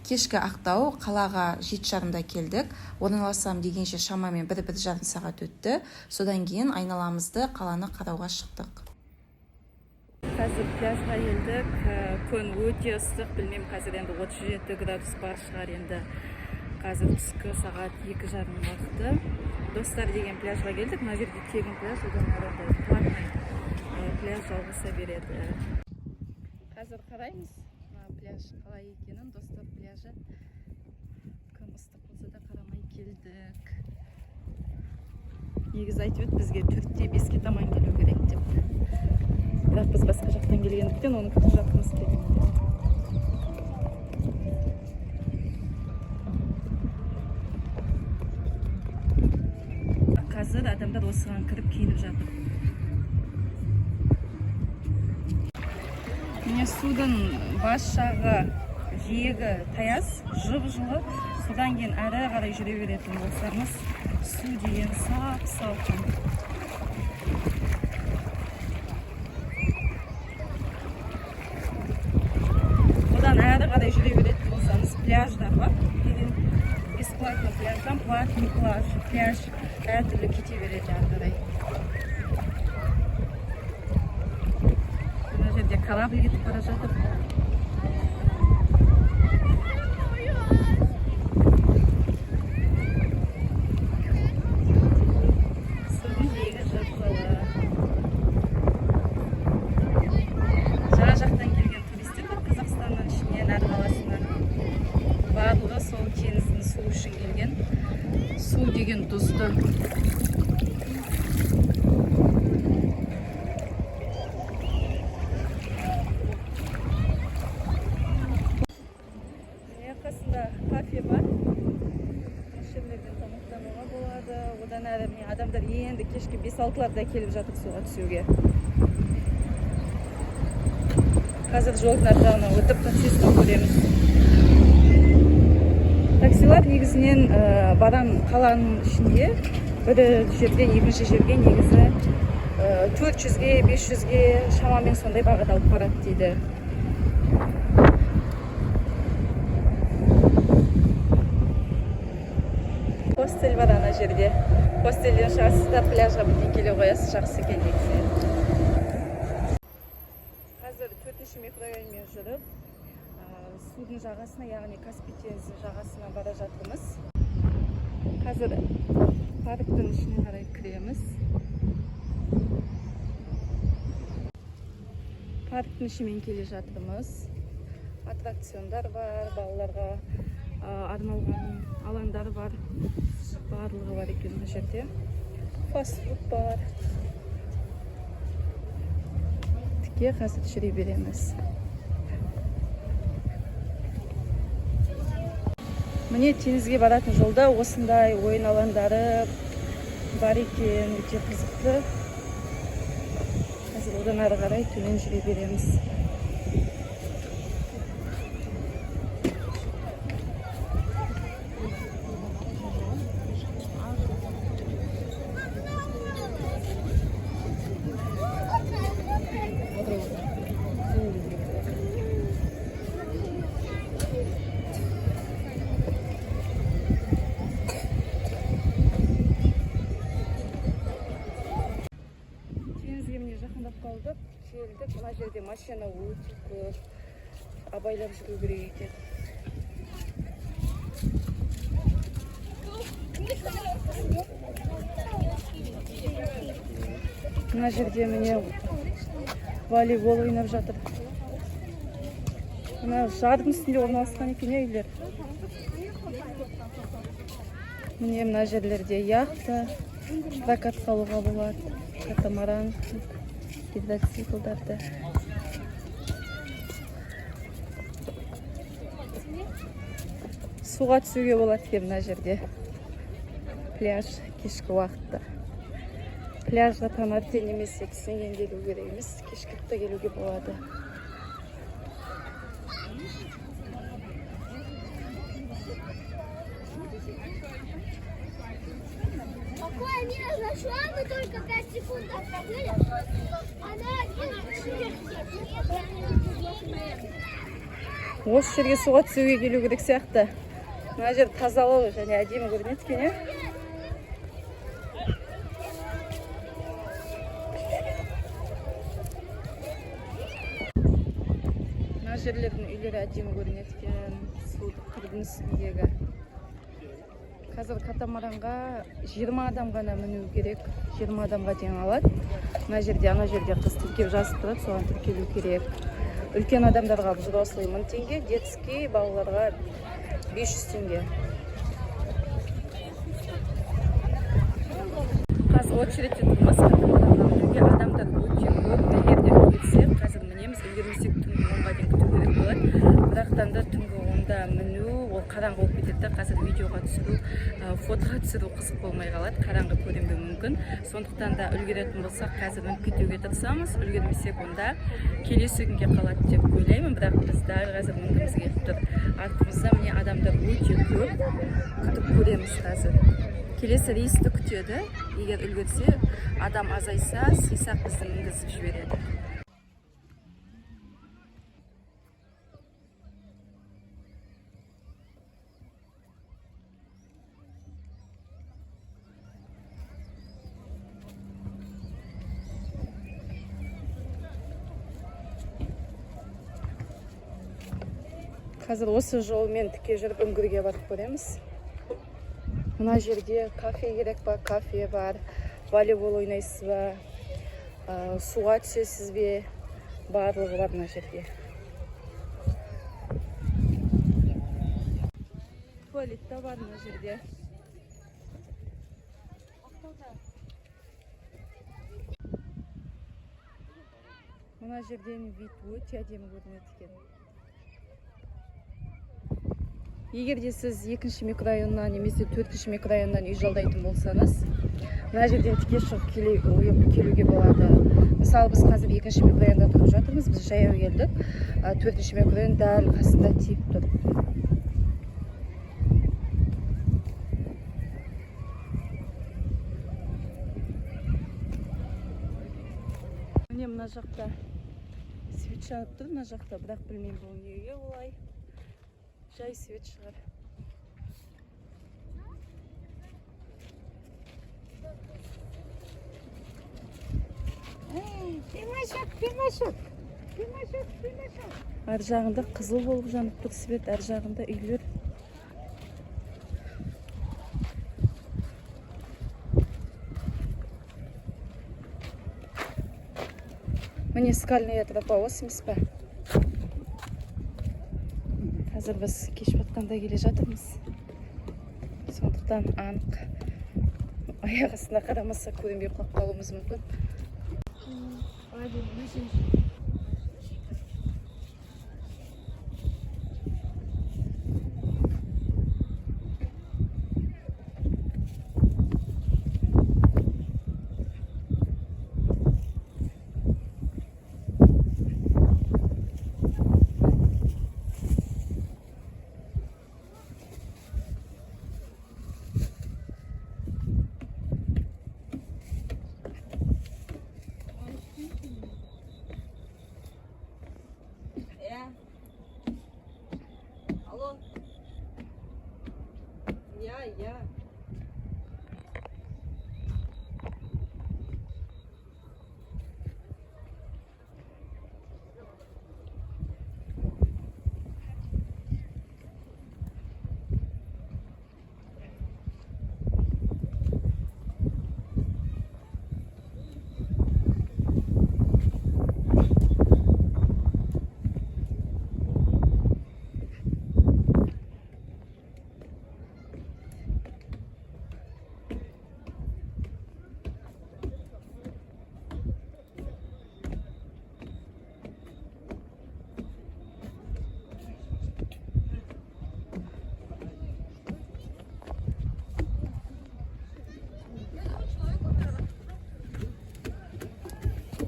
Кешкі Ақтау қалаға 7:30-да келдік. Орналасам дегенше шамамен 1-1,5 сағат өтті. Содан кейін айналамызды, қаланы қарауға шықтық. Қазір пляжға келдік. Күн өте ыстық, білмеймін, қазір енді 37 градус бар шығар енді. Қазір түскі сағат 2:30 уақыты. Достар деген пляжға келдік. Мына жерде тегін пляж, одан ары қарай платный пляж жалғаса береді. Қазір қараймыз мына пляж қалай екенін. Достар пляжы. Күн ыстық болса да қарамай келдік. Негізі айтып еді бізге 4-те 5-ке таман келу керек деп. Бірақ біз басқа жақтан келгендіктен оны күтіп жатқымыз келмеді. Қазір адамдар осыған кіріп киініп жатыр. Міне, судың бас жағы, жиегі таяз, жып жылы. Содан кейін әрі қарай жүре беретін болсаңыз, су деген сап салқын. Одан әрі қарай жүре беретін болсаңыз, пляждар бар. Деген бесплатный пляждан платный пляж әртүрлі кете береді әрі қарай. Мына жерде корабль кетіп бара жатыр. Судың жиегі жып жылы. Жан жақтан келген туристер бар, Қазақстанның ішінен, әр қаласынан. Барлығы сол теңіздің суы үшін келген. Су деген тұзды. Міне, қасында кафе бар. Осы жерлерден тамақтануға болады. Одан әрі, міне, адамдар енді кешкі 5-6-ларда келіп жатыр суға түсуге. Қазір жолдың ар жағына өтіп, таксистті көреміз. Таксилар негізінен Баран қаланың ішінде бір жерден екінші жерге негізі 400-ге, 500-ге шамамен сондай бағада алып барады дейді. Хостел бар ана жерде. Хостелден шығасыз да, пляжға бірден келе қоясыз, жақсы екен негізінен. Қазір төртінші микрорайонмен жүріп, судың жағасына, яғни Каспий теңізінің жағасына бара жатырмыз. Қазір парктің ішіне қарай кіреміз. Парктің ішімен келе жатырмыз. Аттракциондар бар, балаларға арналған алаңдар бар. Барлығы бар екен мына жерде. Фастфуд бар. Тіке қазір жүре береміз. Міне, теңізге баратын жолда осындай ойын алаңдары бар екен, өте қызықты. Қазір одан ары қарай төмен жүре береміз. Теңізге, міне, жақындап қалдық, келдік. Мына жерде машина өте көп, абайлап жүру керек екен. Мына жерде, міне, волейбол ойнап жатыр. Мына жардың үстінде орналасқан екен, иә, үйлер. Міне, мына жерлерде яхта прокатқа алуға болады, катамаран, гидроциклдарды. Суға түсуге болады екен мына жерде. Пляж кешкі уақытта. Пляжға таңертең немесе түстен кейін келу керек емес, кешкілік те келуге болады. Какое Амина зашла, мы только 5 секунд отходили. Она один. Осы жерге суға түсуге келу керек сияқты. Мына жер тазалау және әдемі көрінеді екен, иә. Мына жерлердің үйлері әдемі көрінеді екен, су қырдың үстіндегі. Қазір катамаранға 20 адам ғана міну керек, 20 адамға дейін алады. Мына жерде, ана жерде қыз тіркеп жазып тұрады, соған тіркелу керек. Үлкен адамдарға, взрослый, 1000 теңге, детский балаларға 500 теңге. Қазір очередьте тұрмыз катамаранға мінуге, адамдар өте көп. Егер де үлгерсек, қазір мінеміз, үлгермесек, түнгі 10-ға дейін күту керек болады. Бірақтан да түнгі 10-да міну, ол қараңғы болып кетеді да, қазір видеоға түсіру, фотоға түсіру қызық болмай қалады, қараңғы көрінбеуі мүмкін. Сондықтан да үлгеретін болсақ, қазір мініп кетуге тырысамыз, үлгермесек, онда келесі күнге қалады деп ойлаймын. Бірақ біз дәл қазір мінгіміз келіп тұр. Артымызда, міне, адамдар өте көп, күтіп көреміз қазір. Келесі рейсті күтеді, егер үлгерсе, адам азайса, сыйсақ, бізді мінгізіп жібереді. Қазір осы жолмен тіке жүріп, үңгірге барып көреміз. Мына жерде кафе керек па, кафе бар, волейбол ойнайсыз ба, суға түсесіз бе, барлығы бар мына жерде. Туалет та бар мына жерде. Мына жерден вид өте әдемі көрінеді екен. Егер де сіз екінші микрорайоннан немесе төртінші микрорайоннан үй жалдайтын болсаңыз, мына жерден тіке шығып келуге болады. Мысалы, біз қазір екінші микрорайонда тұрып жатырмыз, біз жаяу келдік. Төртінші микрорайон дәл қасында тиіп тұр. Міне, мына жақта свет жанып тұр, мына жақта, бірақ білмеймін, бұл неге олай, жай свет шығар. Пимашок, пимашок, пимашок, пимашок. Ар жағында қызыл болып жанып тұр свет, ар жағында үйлер. Міне, скальная тропа осы емес пе? Қазір біз кеш батқанда келе жатырмыз, сондықтан анық аяқ астына қарамасақ, көрінбей құлап қалуымыз мүмкін. Алло. Я.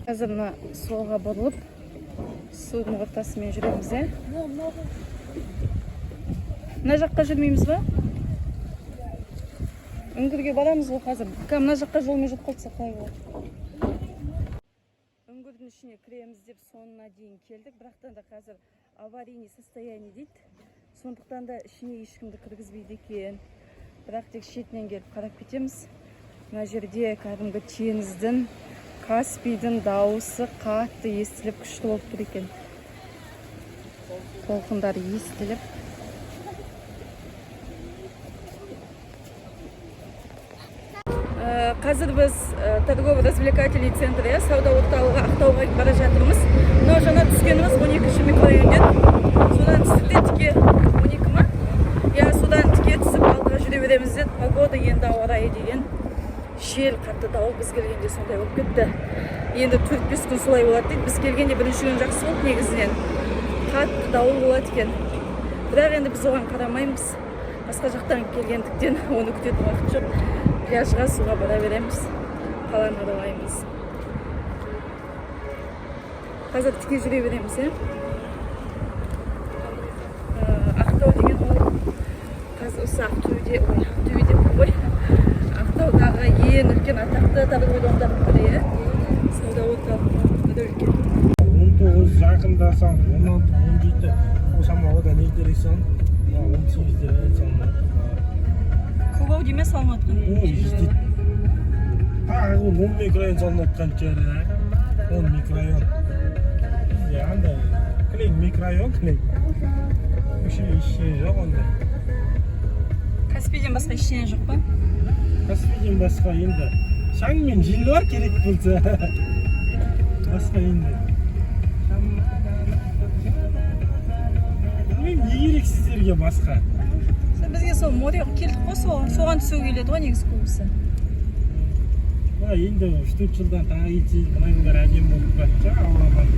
Қазір мына солға бұрылып, судың ортасымен жүреміз, иә. Мына жаққа жүрмейміз ба? Үңгірге барамыз ғой қазір. Мына жаққа жолмен жүріп қалсақ, қалай болады? Үңгірдің ішіне кіреміз деп соңына дейін келдік, бірақтан да қазір Аварийный состояние дейді, сондықтан да ішіне ешкімді кіргізбейді екен. Бірақ тек шетінен келіп қарап кетеміз. Мына жерде кәдімгі теңіздің, Каспийдің дауысы қатты естіліп, күшті болып тұр екен, толқындар естіліп. Қазір біз торгово развлекательный центр, иә, сауда орталығы Ақтауға бара жатырмыз. Мынау жаңа түскеніміз 12 микрорайоннен. Содан түстік те, тіке 12 ма, иә, содан тіке түсіп, алдыға жүре береміз деді. Погода енді, ауа райы деген жел, қатты дауыл. Біз келгенде сондай болып кетті. Енді 4-5 күн солай болады дейді. Біз келгенде бірінші күн жақсы болды негізінен. Қатты дауыл болады екен, бірақ енді біз оған қарамаймыз. Басқа жақтан келгендіктен оны күтетін уақыт жоқ. Пляжға, суға бара береміз, қаланы аралаймыз. Қазір тіке жүре береміз, иә. Ақтау деген ол қазір осы Ақтөбеде, ой, Ақтөбе деппін ғой, Ақтаудағы ең үлкен атақты торговый домдардың бірі, иә, сауда орталықтарының бірі үлкен. 19 жақындасаң, 16, 17, ол шамалы одан ертерек сан, 18-де салынады. Көп ау деме салынып жатқан. Ой, жетеді. Тағы 10 микрорайон салынып жатқан шығар, ә? 10 микрорайон. Бізде андай кілең микрорайон, кілең. Вообще ештеңе жоқ ондай. Каспийден басқа ештеңе жоқ па? Каспийден басқа енді шаң мен жел бар керек болса. Басқа енді. Білмеймін, не керек сіздерге басқа? Сол бізге сол море келдік қой, сол соған түсу келеді ғой негізі көбісі. Мына енді 3-4 жылдан тағы кетсеңіз, мынаның бәрі әдемі болып тұратын шығар, алла аман.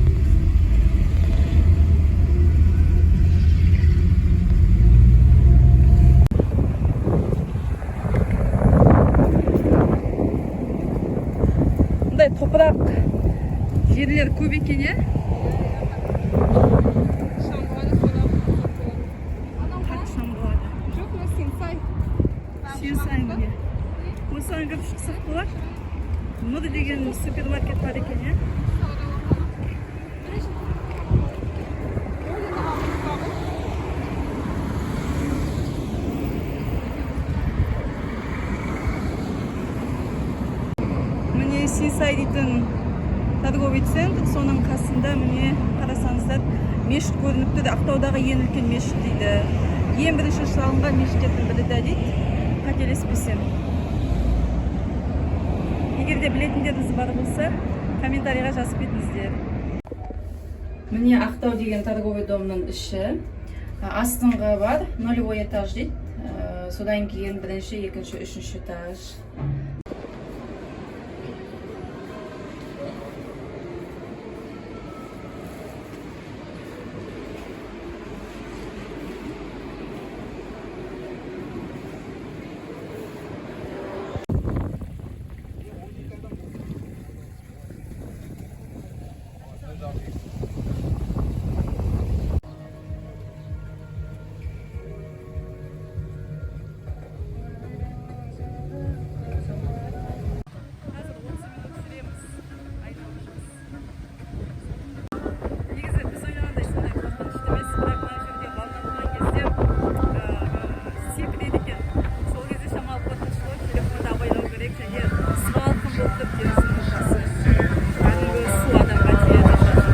Мындай топырақ жерлер көп екен, иә. Шаң болады сода. Қатты шаң болады. Жоқ, мына Сенсай. Сенсай, міне, осыған кіріп шықсақ болады. Нұр деген супермаркет бар екен, иә. Сауда орталық. Бірінші Орден ағамыз бар ғой. Міне, Сенсай дейтін торговый центр, соның қасында, міне, қарасаңыздар, мешіт көрініп тұр. Ақтаудағы ең үлкен мешіт дейді, ең бірінші салынған мешіттердің бірі де дейді, қателеспесем. Егер де білетіндеріңіз бар болса, комментарийға жазып кетіңіздер. Міне, Ақтау деген торговый домның іші. Астыңғы бар, нулевой этаж дейді. Содан кейін бірінші, екінші, үшінші этаж. Қазір 30 минут жүреміз, айналамыз. Негізі біз ойлағандай сондай қорқынышты емес, бірақ мына жерде волна болған кезде секіреді екен. Сол кезде шамалы қорқынышты ғой, телефонды абайлау керек. Және салқын болып тұр теңіздің ортасы, кәдімгі су адамға тиеді шашына.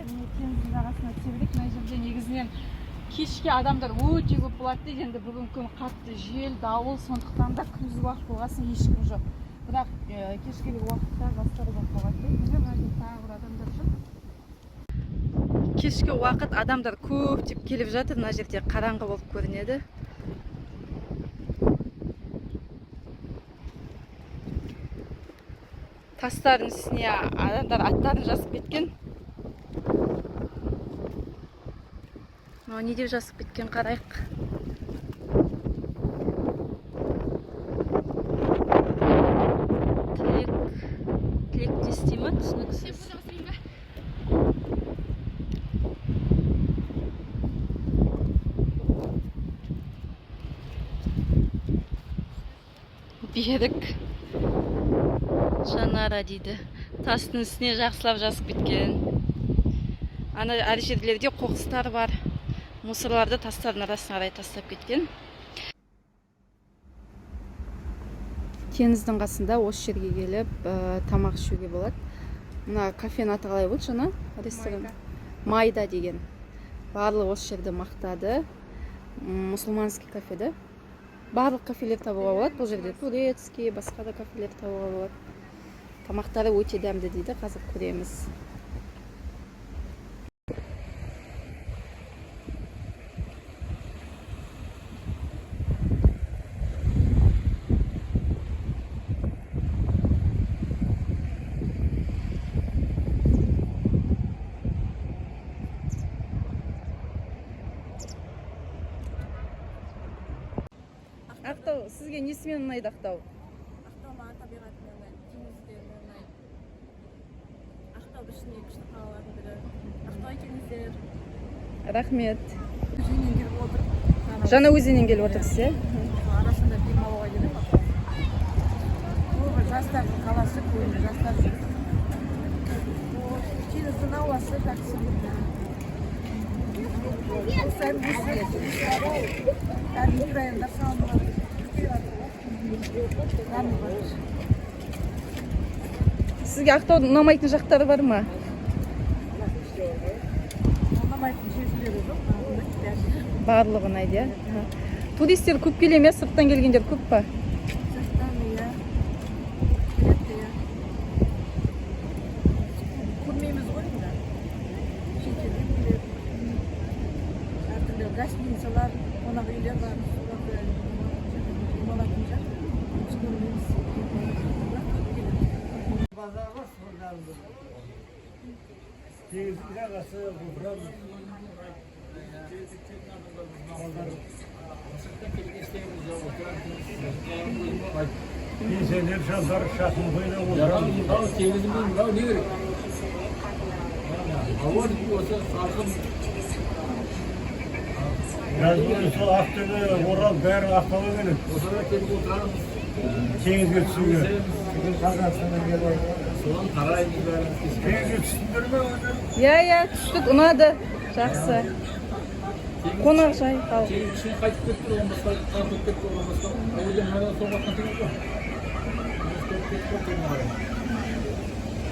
Міне, теңіздің жағасына тебірек. Мына жерде негізінен кешке адамдар өте көп болады дейді. Енді бүгін күн қатты жел, дауыл, сондықтан да күндізгі уақыт болғасын ешкім жоқ. Бірақ кешкі уақытта жастар көп болады дейді. Міне, мына жерде тағы бір адамдар жүр. Кешкі уақыт адамдар көптеп келіп жатыр. Мына жерде қараңғы болып көрінеді. Тастардың үстіне адамдар аттарын жазып кеткен. Мынау не деп жазып кеткен, қарайық. Тілек, тілектес дей ма, түсініксіз. Берік Жанара дейді. Тастың үстіне жақсылап жазып кеткен. Ана әр жерлерде қоқыстар бар. Мусорларды тастардың арасына қарай тастап кеткен. Теңіздің қасында осы жерге келіп тамақ ішуге болады. Мына кафенің аты қалай болды жаңа? Ресторан. Майда деген. Барлығы осы жерді мақтады. Мусульманский кафе да. Барлық кафелер табуға болады бұл жерде. Турецкий, басқа да кафелер табуға болады. Тамақтары өте дәмді дейді, қазір көреміз. Ақтау сізге несімен ұнайды, Ақтау? Ақтау маған табиғатымен ұнайды, теңіздерімен ұнайды. Ақтау бір ішіндегі күшті қалалардың бірі. Ақтауға келіңіздер. Рахмет. Өзеннен келіп отырып. Жаңаөзеннен келіп отырсыз, иә? Арасында демалуға келемін. Көбі жастардың қаласы, көбі жастар жүр. Теңіздің ауасы жақсы. Жыл сайын өсіп. Әр микрорайондар салынып жатыр. Дамып жатыр. Сізге Ақтаудың ұнамайтын жақтары бар ма? Ұнамайтын жерлері жоқ. Бәрі. Барлығы ұнайды, иә? Аха. Туристер көп келе ме? Сырттан келгендер көп па? Сырттан, иә. Келеді, иә. Көрмейміз ғой енді. Шетелден келеді. Әртүрлі гостиницалар, қонақ үйлер бар. Соларда демалатын шығар. Біз көрмейміз. Бірақ көп келеді. Базар бар, сонда теңіздің жағасы, отырамыз. Балдар пенсионер шалдар шахмат ойнап отырамыз. Мынау теңізіміз, мынау не керек? Ауа осы салқын. Жазғы сол Ақтөбе, Орал, бәрі Ақтауға келеді. Осыға келіп отырамыз. Теңізге түсуге. Бүкіл Қазақстаннан келіп жатыр. Содан қараймыз бәріміз. Теңізге түстіңдер ме өздерің? Иә, түстік, ұнады. Жақсы. Қонақжай халық. Теңіз ішіне қайтып кетті, 15-қа тартылып кетті, 15-қа. Әуелде мынадан соғып жатқан теңіз ғой. Толып кетті ғой төмен қарай.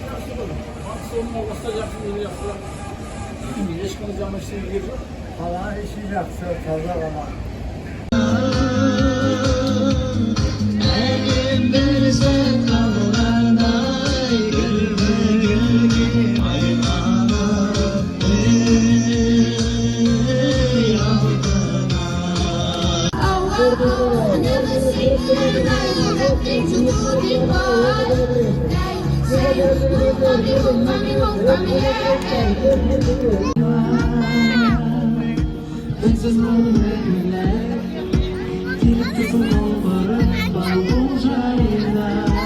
Жақсы ғой. Батыс оның басқа жақсы, өзі жақсы. Ешқандай жаман ештеңе керегі жоқ. Қала іші жақсы, таза қала. Әлем бір сәт қалғандай кірпігіңе айналып, ей, алтын ай. Never say goodbye, nothing to do before. They say, "Move for me, move for me, move for me, yeah." Үнсіз мұңды.